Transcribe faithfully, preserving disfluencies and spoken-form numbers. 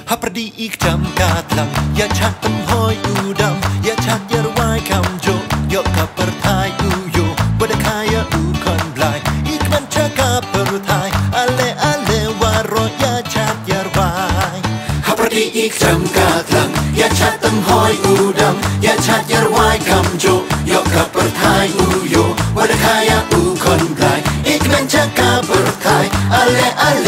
Hapyrdi i kjam ka tlang, ïa chat tymhoi u dam, ïa chat ïa rwai kam jok, ïoh ka pyrthai u ïoh, wat da kha ïa u khon blai, i kmen cha ka pyrthai, ale ale waroh ïa chat ïa rwai. Hapyrdi i kjam ka tlang, ïa chat tymhoi u dam, ïa chat ïa rwai kam jok, ïoh ka pyrthai u ïoh, wat da kha ïa u khon blai, i kmen cha ka pyrthai, ale ale